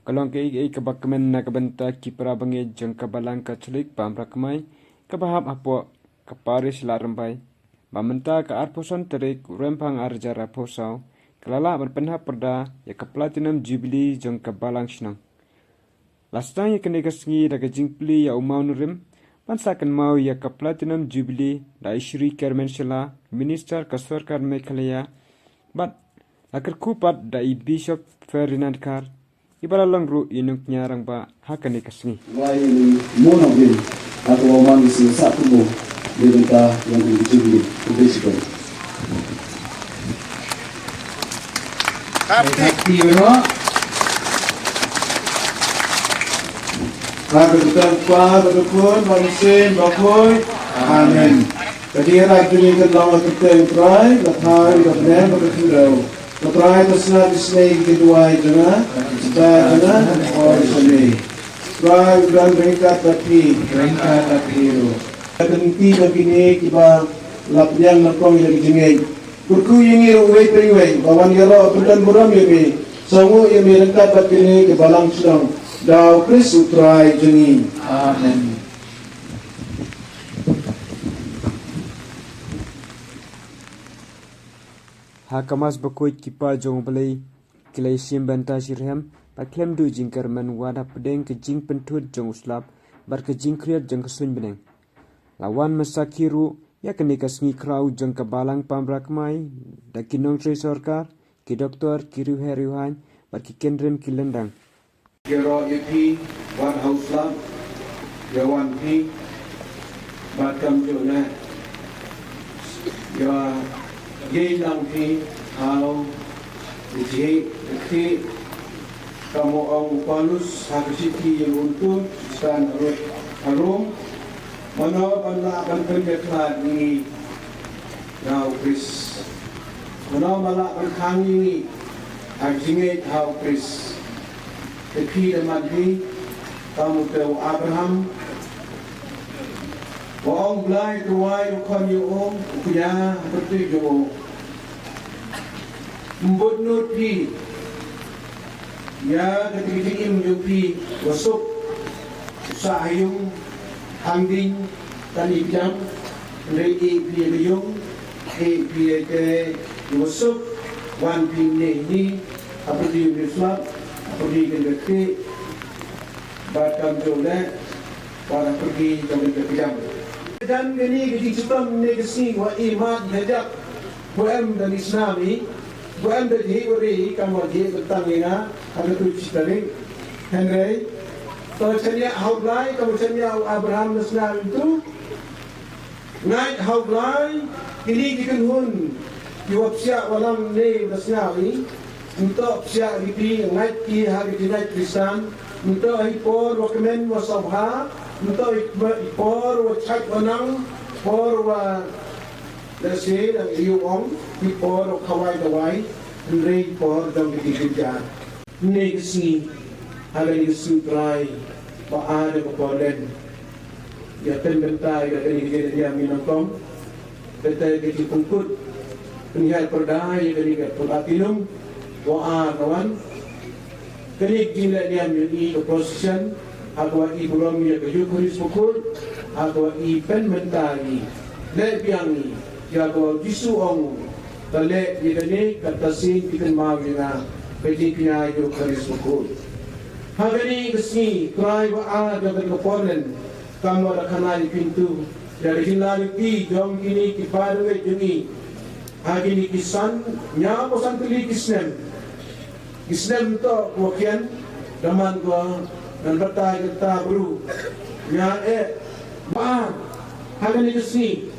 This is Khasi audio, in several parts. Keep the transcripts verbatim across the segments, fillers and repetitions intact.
Ka long kaei kaei kaba kmen na ka bynta ki para bangeit jong ka Balang Katholik Pamra Kmai kaba hap hapoh ka Parish Ladrymbai, ba mynta ka arphew san tarik u Rymphang ar hajar arphew saw ka la lah ban pynhap pyrda ïa ka Platinum Jubilee jong ka Balang Shnong. La sdang ïa kane ka sngi da ka jingplie ïa u mawnongrim ban sa kynmaw ïa ka Platinum Jubilee da i Shri Kyrmen Shylla, Minister ka Sorkar Meghalaya, bad la kyrkhu pat da i Bishop Ferdinand Kar, iba la long ruh i nongkñia rangbah ha kane ka sngi. Wai ni mo nongrim ha ka wa man ni sing sa kumbo ni bynta yang di jubili. Khublei shibun. Happy Rock. Ha ka kyrteng Kpa bad ka Khun bad ka Mynsiem Bakhuid. Amen. Ka jingïarap jong ngi kan long ha ka kyrteng Trai, ka thaiñ, ka bneng bad ka khyndew. Ko Trai, to sngap isynei ïa ki duwai jong nga, jingthoh jong nga, ha ka por jong me. Trai u don ryngkat bad phi. Ryngkat bad phi ruh. Ka lynti jong kine kiba la pdiang nyngkong ïa la ki jingngeit. Kyrkhu ïa ngi ruh uwei pa uwei ba wan ïaroh pynton burom ïa me. Sngewnguh ïa me ryngkat bad kine ki balang shnong. Da u Khrist u Trai jong ngi. Amen. Ha ka Mass bakhuid ki paid jong U Blei ki la ïashim bynta shitrhem bad khlem duh jingkyrmen wat hapdeng ka jingpynthut jong u slap bad ka jingkhriat jong ka suiñ bneng. La wan mynta ruh ïa kane ka sngi khraw jong ka Balang Pamra Kmai da ki nongtrei sorkar, ki doktor, ki riewher riewhaiñ bad ki kyndren ki lyndang. Ïaroh ïa phi, wat ha u slap, ïa wan phi, bad kamjooh leh, ïa ïeng lang phi, ha u, ïa jingïeit, ïa ki, kam u ong u Paulus, ha ka shithi ïa u Rom, stan arut, ha Rom, mano ban lah ban pynïakhlad ïa ngi, ha u Khrist. Mano ban lah ban khang ïa ngi, ha ka jingngeit ha u Khrist. Te phi da man phi, kam u te u Abraham. Wa ong Blei, to wai u khon ïa u, u kñia, ha ka pyrthei jong u. Mbud nud phi. Ïa ka jingim jong phi, wa suk. Sa ha ïung, hang ding, kani jam, re i phi ïa ka ïung, i phi ïa ka, wa suk, wan phi ne ni, ha pyrdi u slap, ha pyrdi ka kti, bad kamjooh leh, bad ha pyrdi ka kti jam. Dan kani ka jingshitom ne ka sngi wa i mad ha jak, wa em da ni snam i, wa em da ji wa ri, kam wa ji da tang i nga, ha ka tu chi tarik. Hynrei, to chania ha u Blai, kam chania u Abraham na snam i tu, Ngait ha u Blai, kini ki kynhun, ki wa psiah wa lam ne wa sngaw i, nto psiah ki pi, ngait ki ha ki ngait Kristan, nto i por wa kmen wa sobha, nto i por wa chait wa nang, por wa lehse dang i ong, i por wa khawai dawai, hynrei i por dang ki ki jar. Nne ka sngi, ha kane ka sngi Trai, ba ar ka por len. Ïa pynbynta ïa kane ka jingïaid niam ngi nyngkong. Kata ka jingpynkut, pynhiar pyrda ïa kane ka Platinum, wa ar ka wan. Kane ka jingïaid niam ïa i ka procession, ha ka wa i burom ïa ka Eucharist bakhuid, ha ka wa i pynbynta ïa i. Leh biang i, ïa ka wa Jisu ong, Ka leh ïa kane, kata sien phi kynmaw ïa nga, ka jingkñia ïa u Khrist bakhuid. Ha kane ka sngi, Trai wa ar da kane ka por len, kam wa da khana ïa phi ntu, ïa ka jingla lynti jong kine ki para bangeit jong ngi, ha kine ki san, hynñiaw phew san tylli ki snem. Ki snem to ko kian, da man ko, ngan batai kata bru. Ïa eh, ba, ha kane ka sngi.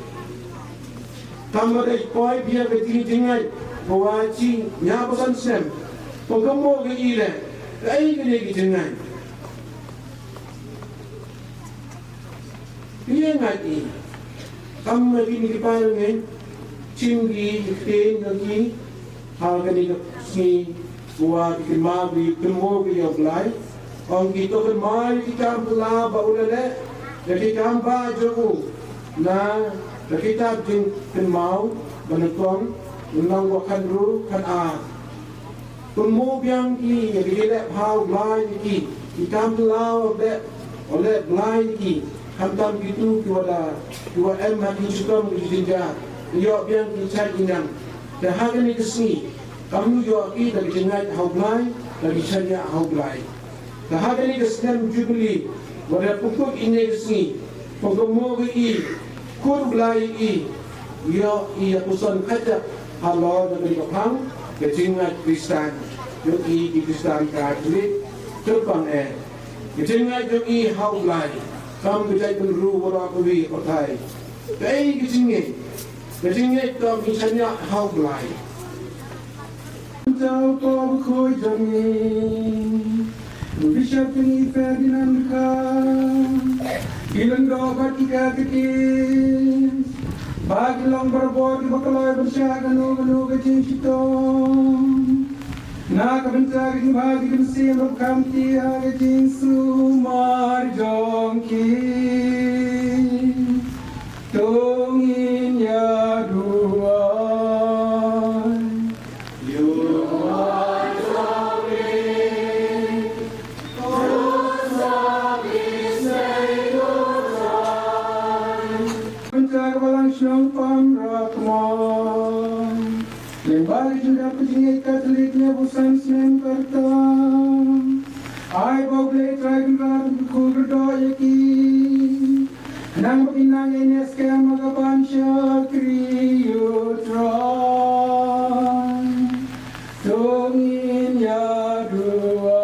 Kam ba dei poi phi ïa ka jing jingngeit, ba wa chi, hynñiaw phew san snem, ba ka mo ka i leh, kaei kane ka jingngeit. Phi ïa ngeit i, kam ba kine ki para ngeit, chim ki, ki ktien jong ki, ha kane ka sngi, Wa ki kynmaw ki kynmaw ki ïa u Blai. Ong ki to kynmaw ïa ki kam phylla ba u la leh, ïa ki kam ba jong u. Na, na kitab jingkynmaw, ba nyngkong, lynnong wa khatynru, khatar. Pynmih biang ki ïa ki jingïaleh bha U Blei ïa ki, ki kam tlaw u leh, u leh Blei ïa ki, khamtam kito kiwa da, kiwa em ha ki shitom ki jingjia, ïoh biang ki shait ki ñiang. Te ha kane ka sngi, kamnu ïoh ki da ki jingngeit ha U Blei, da ki shaniah ha U Blei. Te ha kane ka snem Jubili, wat la pukut ine ka sngi, pynkomo ka i, kur Blei i, ïoh i ïa puson kajak halor da kane ka phang ka jingngeit Khristan. Ïoh i ki Khristan Katholik, kyrpang eh. Ka jingngeit ïoh i ha U Blei, kam ka jaitbynriew waroh kawi ka pyrthei. Kaei ka jingngeit, ka jingngeit kam ka shaniah ha U Blei. Chào to bkhoi jong ngi. Bishop jong ngi Ferdinand Kha. Ki lyngdoh bad ki katekis. Ba ki long barabor kiba kloi ban shah kano kano ka jingshitom. Na ka bynta ka jingbha jong ki mynsiem ruh khamti ha ka jingsumar jong ki. To ngin ïa duwai. Bynta ka balang shnong Pamra Kmon. Lyngba ka jingdap ka jingngeit Katholik ïa u san snem ka rta. Ai ba U Blei Trai Kynrad un kyrkhu kyrdoh ïa ki. Khnang ba kin nang ïa ïa skhem ha ka ban shakri ïa U Trai. To ngin ïa duwai.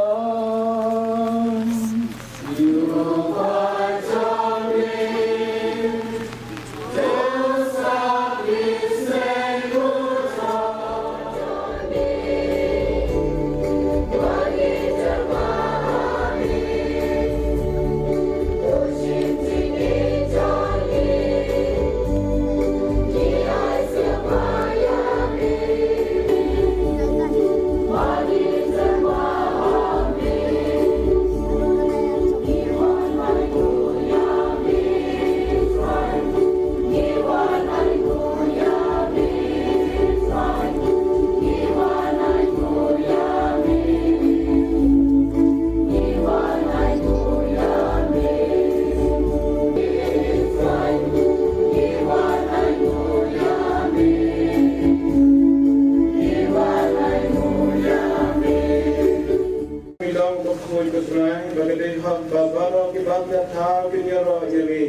Ngi long bakhuid, ko Trai, ba ka dei hok ba baroh kiba ïathaw kin ïaroh ïa me.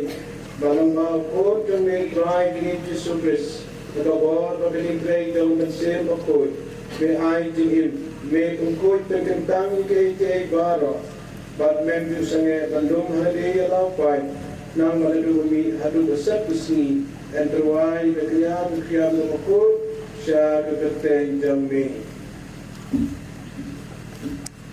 Ba lyngba u Khun jong me, Trai jong ngi Jisu Khrist, da ka bor bad ka jingtrei jong u Mynsiem Bakhuid, me ai jingim, me pynkhuid pynkyntang ïa kiei kiei baroh. Bad mem ju sangeh ban lum ha lade ïa lawei, nang ba naduh mih haduh ka sepngi, yn tyrwa ïa ka kñia ka khñiang ka bakhuid sha ka kyrteng jong me.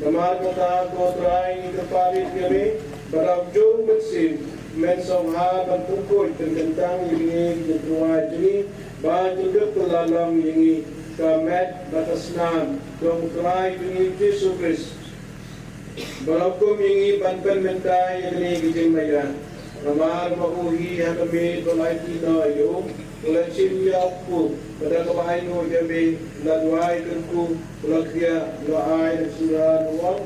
Namar kata, ko Trai, ngi kyrpad ïa me, ba da u jong u Mynsiem men sngewbha ban pynkhuid pynkyntang ïa kine ki jingtyrwa jong ngi, ba kin duk kylla long ïa ngi ka met bad ka snam jong u Trai jong ngi Jisu Khrist. Ba la hukum ïa ngi ban pynmynta ïa kine ki jingmaïa. Namar ba u hi ha ka miet u la aiti noh ïa u, u la shim ïa u kpu, bad da kaba ainguh ïa me, u la duwai kyrkhu, u la khriah, u la ai da ka shynrang u ong: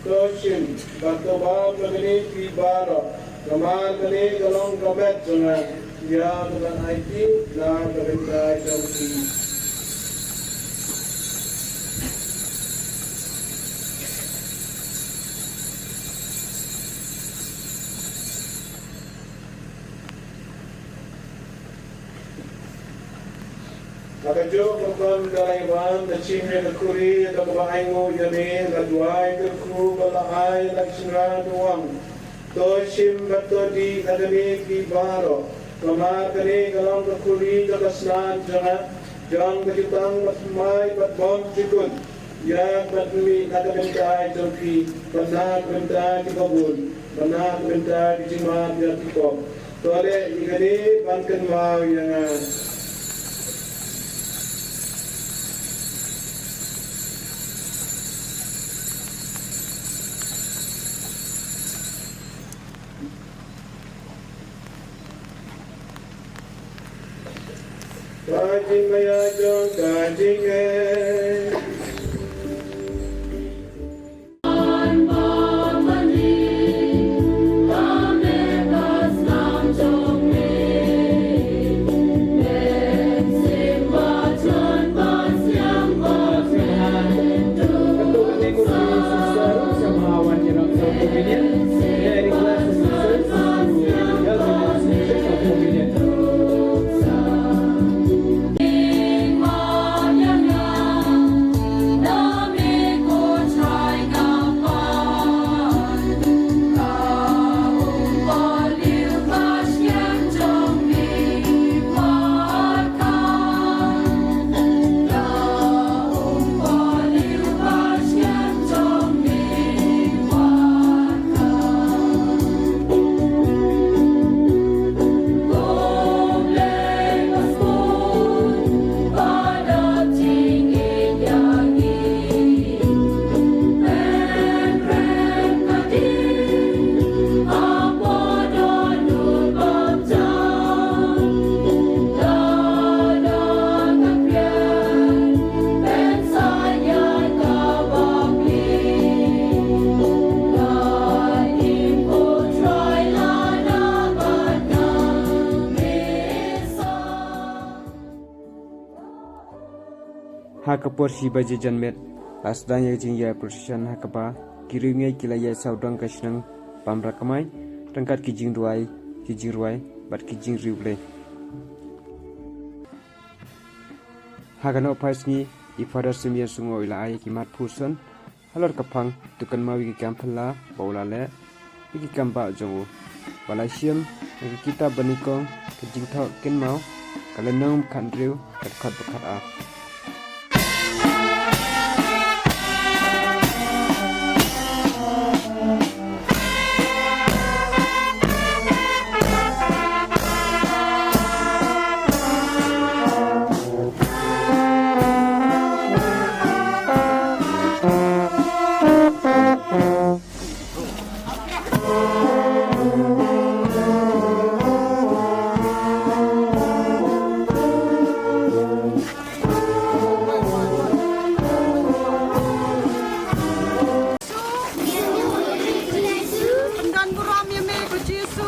To shim bad to bam na kane phi baroh, namar kane ka long ka met jong nga, ïa kaban aiti na ka bynta jong phi. Ha kajuh ka por ba la wan, la shim ïa ka khuri, ïa kaba ainguh ïa me, la duwai kyrkhu bad la ai da ka shynrang u ong: To shim bad to dih na kane phi baroh, namar kane ka long ka khuri jong ka snam jong nga, jong ka jutang bathymmai bad bymjukut, ïa kaban mih na ka bynta jong phi, bad na ka bynta jong kiba bun, bad na ka bynta ki jingmap ïa ki pop. To leh ïa kane ban kynmaw ïa nga. Ka jingmaïa jong ka jingngeit. Communion. May I request the sisters to help in the administration of communion. Ha ka por shi baje janmiet la sdang ïa ka jingïaid procession ha kaba ki riewngeit ki la ïaid sawdong ka shnong Bamrakamai ryngkat ki jingduwai, ki jingrwai bad ki jingriewblei. Ha ka nohphai sngi i Father Simeon Sungo i la ai ïa ki mat phuson halor ka phang, to kynmaw ïa ki kam phylla ba u la leh, ïa ki kam bah jong u. Ba la shim na ka kitab banyngkong Ka Jingthoh Kynmaw, ka lynnong khathynriew, ka dkhot ba khatar. Pynban burom ïa me ko Jisu.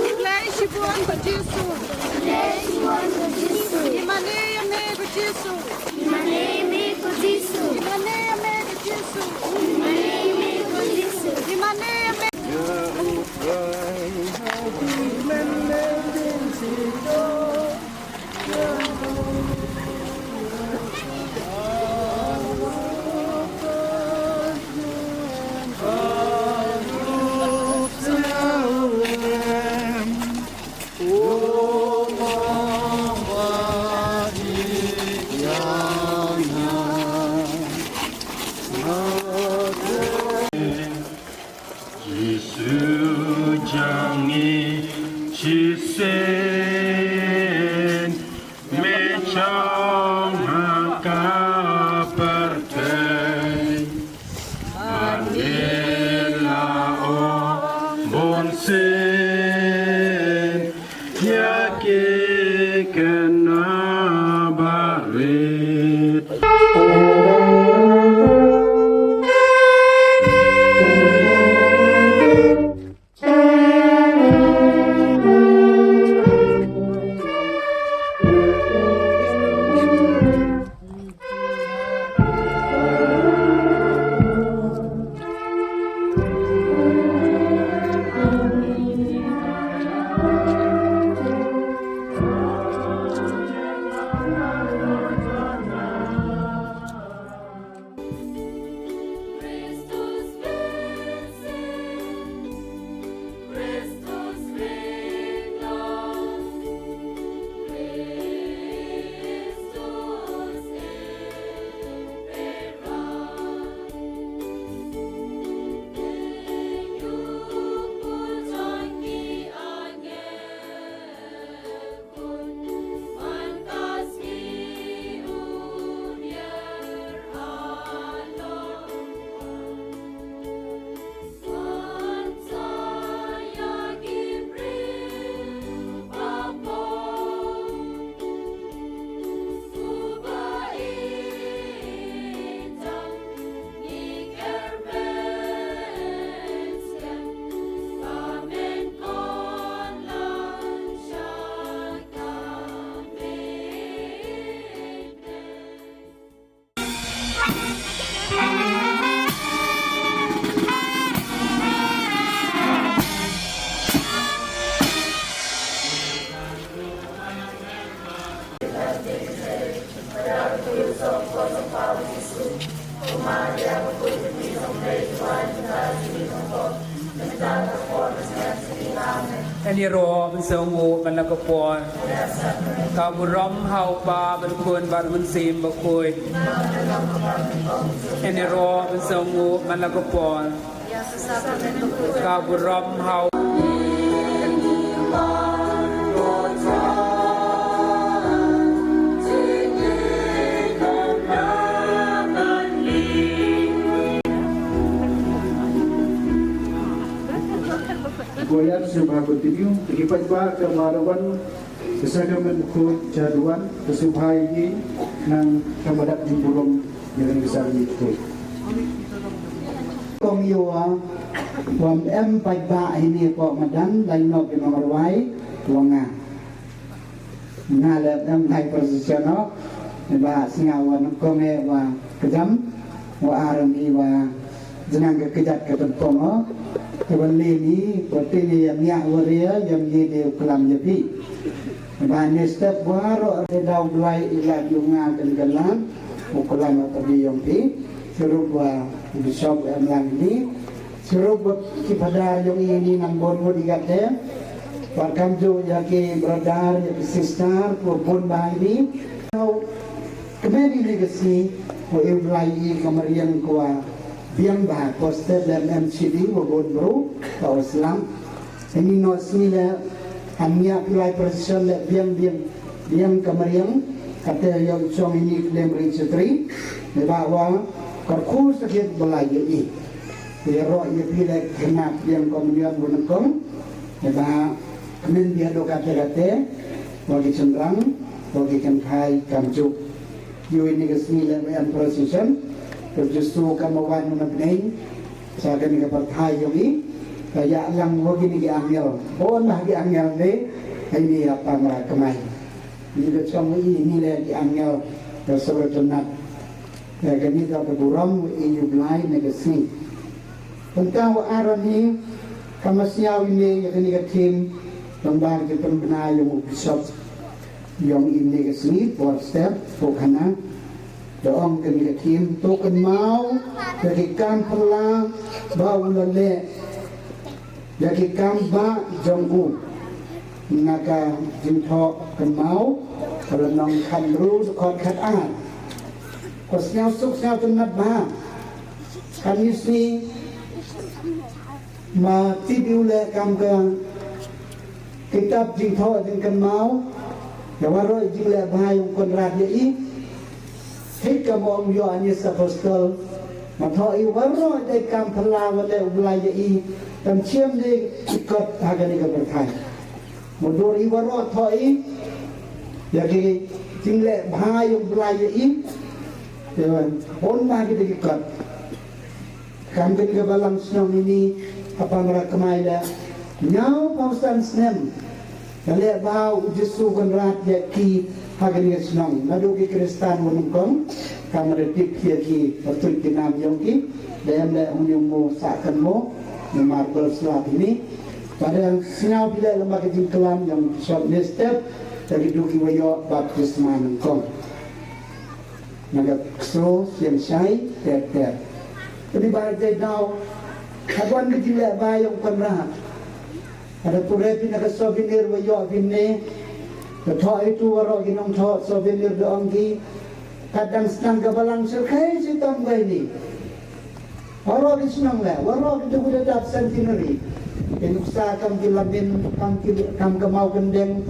Khublei shibun ko Jisu. Ngim mane ïa me ko Jisu. Ngim mane ïa me ko Jisu. Ngim mane ïa me ko Jisu. Ngim mane ïa me ko Jisu. Ngim mane ïa me. Jisu jong ngi shisien, me shong ha ka pyrthei. Manila ong bunsien ïa ki khynnah barit. Ïaroh ban sngewbha man la ka por. Ka burom ha u Kpa bad u Khun bad u Mynsiem Bakhuid. Ïaroh ban sngewbha man la ka por. Ka burom ha u Goyam sembah continue. Ki paidbah ka Marawan, ka Sakramen Bakhuid Jaduan, ka sembah ïa ngi nang ka madat jingburom ïa ngi ka Sakramen Bakhuid. Kong ïa wa, wa em paidbah ïa ko madan, lai nok ïa Mawrwai, wa nga. Nga leh em lai procession o, ba sngew wa nyngkong eh wa kjam, wa ar ni wa jnang ka kjat ka tengkong o, ka ba leh ni, wa te ni ïa ngiah wa ria, ïa ngi de u klam ïa phi. Ba ni step wa ro re dau blai ila yu nga kan kan lan, u klam wa tabi yong phi, serup wa bishop em lang ni, Shurup bad ki phadar yong i ni nang bun ngut i kate. Bad kamjuh ïa ki brother, ïa ki sister, ko bun ba i ni. Kmen i ni ka sngi, ko i u Blai i ka mariang ko wa biang ba, ko step lem M C D, ko bun bru, ko wa slam. I ni no sngi le, am ïa ki lai procession le biang, biang, biang ka mariang, kate ïa u chong i ni klem ri chetri, le ba wa, kor khu sakit Blai ïa i. Ïaroh ïa phi leh khynnah biang communion wa nyngkong. Ïa ba kmen biang dok kate kate, wa ki chynrang, wa ki kynthai kamjuh. Ïa ini ka sngi leh wa em procession, ka Jisu ka ma wan na bneng, sa kane ka pyrthai yong i, ka ïalang wa kine ki angel. Bun bah ki angel ne, ini ïa pamra kmai. Ini ka chong i, ini leh ki angel, ka sura tunat. Ïa kane ka burom i ïa u Blai na ka sngi. Tang ka wa ar ni ka masiaw ine ïa kane ka theme, tang ba ki pynbna ïa u bishop. Yong ine ka sngi por step por khana. Da ong kane ka theme to kynmaw ïa ki kam phylla ba u la leh. Ïa ki kam ba jong u. Na ka jingthoh kynmaw ka lynnong khatynru dkhot khatar. Ko sñiaw suk sñiaw tynnat bha. Kane sngi ma tip ïa u leh kam ka kitab jingthoh jingkynmaw. Ïa waroh jingleh bha yong Konrad ïa i. Thik ka mong Ïoannis Apostol. Ma thoh i waroh dei kam phylla wa leh u Blai ïa i. Tam chiam dei i kot ha kane ka pyrthai. Ma dur i waroh thoh i. Ïa ki jingleh bha yong u Blai ïa i. Ïa wan bun bha ki dei ki kot. Kam kane ka balang shnong ini, hapdeng ra kmai leh. Ñiaw phaw san snem. Ka leh bha u Jisu Konrad ïa ki ha kane ka shnong. Naduh ki Khristan wa nyngkong. Kam da tip ïa ki pyrtuit ki nam yong ki. Da em leh huni u mo sa kan mo. Ni marble slab ini. Bad sñiaw phi leh lama ka jingklam yong short step. Ïa ki duh ki wa ïoh baptisma nyngkong. Na ka kso sien shai ter ter. Kani ba te dau. Hapdeng ka jingleh bha yong Konrad. Hada pure phi na ka souvenir wa ïoh phi ne. Ka thoh itu waroh ki nongthoh souvenir da ong ki. Ka dang sdang ka balang syrkhei shitom ka ini. Waroh ki shnong leh, waroh ki duk da dap centenary. Ki nuksa kam ki lamin, kam ki, kam ka maw kyndeng,